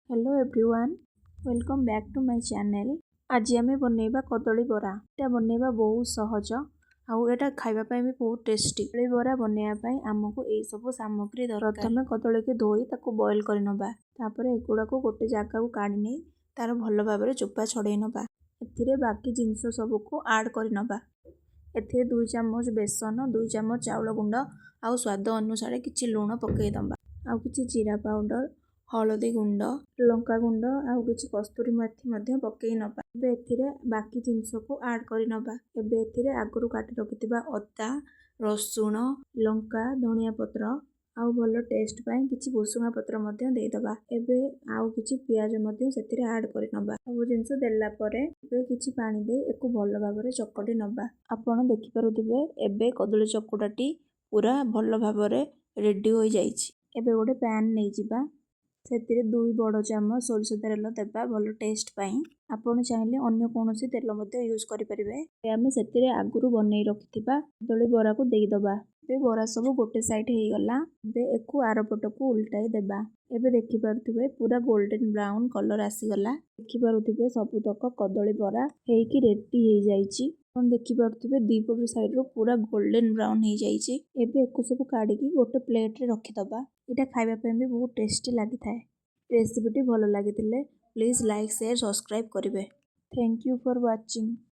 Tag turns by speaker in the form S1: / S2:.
S1: Hello everyone, welcome back to my channel. ଆଜି ଆମେ ବନେଇବା କଦଳୀ ବରା। ଏଇଟା ବନେଇବା ବହୁତ ସହଜ ଆଉ ଏଇଟା ଖାଇବା ପାଇଁ ବି ବହୁତ ଟେଷ୍ଟି। କଦଳୀ ବରା ବନେଇବା ପାଇଁ ଆମକୁ ଏଇସବୁ ସାମଗ୍ରୀ ଦରକାର। ପ୍ରଥମେ କଦଳୀକୁ ଧୋଇ ତାକୁ ବଏଲ୍ କରିନେବା। ତାପରେ ଏଗୁଡ଼ାକୁ ଗୋଟେ ଜାଗାକୁ କାଢ଼ି ନେଇ ତାର ଭଲ ଭାବରେ ଚୋପା ଛଡ଼େଇ ନେବା। ଏଥିରେ ବାକି ଜିନିଷ ସବୁକୁ ଆଡ଼୍ କରିନେବା। ଏଥିରେ 2 ଚାମଚ ବେସନ, 2 ଚାମଚ ଚାଉଳ ଗୁଣ୍ଡ ଆଉ ସ୍ୱାଦ ଅନୁସାରେ କିଛି ଲୁଣ ପକାଇ ଦେବା। ଆଉ କିଛି ଜିରା ପାଉଡ଼ର, ହଳଦୀ ଗୁଣ୍ଡ, ଲଙ୍କା ଗୁଣ୍ଡ ଆଉ କିଛି କସ୍ତୁରୀ ମେଥି ମଧ୍ୟ ପକାଇ ନେବା। ଏବେ ଏଥିରେ ବାକି ଜିନିଷକୁ ଆଡ଼୍ କରିନେବା। ଏବେ ଏଥିରେ ଆଗରୁ କାଟି ରଖିଥିବା ଅଦା, ରସୁଣ, ଲଙ୍କା, ଧନିଆ ପତ୍ର ଆଉ ଭଲ ଟେଷ୍ଟ ପାଇଁ କିଛି ଭୃସୁଙ୍ଗା ପତ୍ର ମଧ୍ୟ ଦେଇଦେବା। ଏବେ ଆଉ କିଛି ପିଆଜ ମଧ୍ୟ ସେଥିରେ ଆଡ଼୍ କରିନେବା। ସବୁ ଜିନିଷ ଦେଲା ପରେ ଏବେ କିଛି ପାଣି ଦେଇ ଏକୁ ଭଲ ଭାବରେ ଚକଟି ନେବା। ଆପଣ ଦେଖିପାରୁଥିବେ, ଏବେ କଦଳୀ ଚକୁଟାଟି ପୁରା ଭଲ ଭାବରେ ରେଡ଼ି ହୋଇଯାଇଛି। ଏବେ ଗୋଟେ ପ୍ୟାନ୍ ନେଇଯିବା। ସେଥିରେ 2 ବଡ଼ ଚାମଚ ସୋରିଷ ତେଲ ଦେବା ଭଲ ଟେଷ୍ଟ ପାଇଁ। ଆପଣ ଚାହିଁଲେ ଅନ୍ୟ କୌଣସି ତେଲ ମଧ୍ୟ ୟୁଜ୍ କରିପାରିବେ। ଆମେ ସେଥିରେ ଆଗରୁ ବନେଇ ରଖିଥିବା କଦଳୀ ବରାକୁ ଦେଇଦେବା। ଏବେ ବରା ସବୁ ଗୋଟେ ସାଇଡ଼୍ ହେଇଗଲା। ଏବେ ଏକୁ ଆର ପଟକୁ ଉଲଟାଇ ଦେବା। ଏବେ ଦେଖିପାରୁଥିବେ, ପୁରା ଗୋଲ୍ଡେନ୍ ବ୍ରାଉନ୍ କଲର୍ ଆସିଗଲା। ଦେଖିପାରୁଥିବେ, ସବୁତକ କଦଳୀ ବରା ହେଇକି ରେଡ଼ି ହେଇଯାଇଛି। ଆପଣ ଦେଖିପାରୁଥିବେ, ଦୁଇପଟ ସାଇଡ଼୍ରୁ ପୁରା ଗୋଲ୍ଡେନ୍ ବ୍ରାଉନ୍ ହେଇଯାଇଛି। ଏବେ ଏକୁ ସବୁ କାଢ଼ିକି ଗୋଟେ ପ୍ଲେଟ୍ରେ ରଖିଦେବା। ଏଇଟା ଖାଇବା ପାଇଁ ବି ବହୁତ ଟେଷ୍ଟି ଲାଗିଥାଏ। ରେସିପିଟି ଭଲ ଲାଗିଥିଲେ ପ୍ଲିଜ୍ ଲାଇକ୍, ସେୟାର, ସବସ୍କ୍ରାଇବ୍ କରିବେ। Thank you for watching.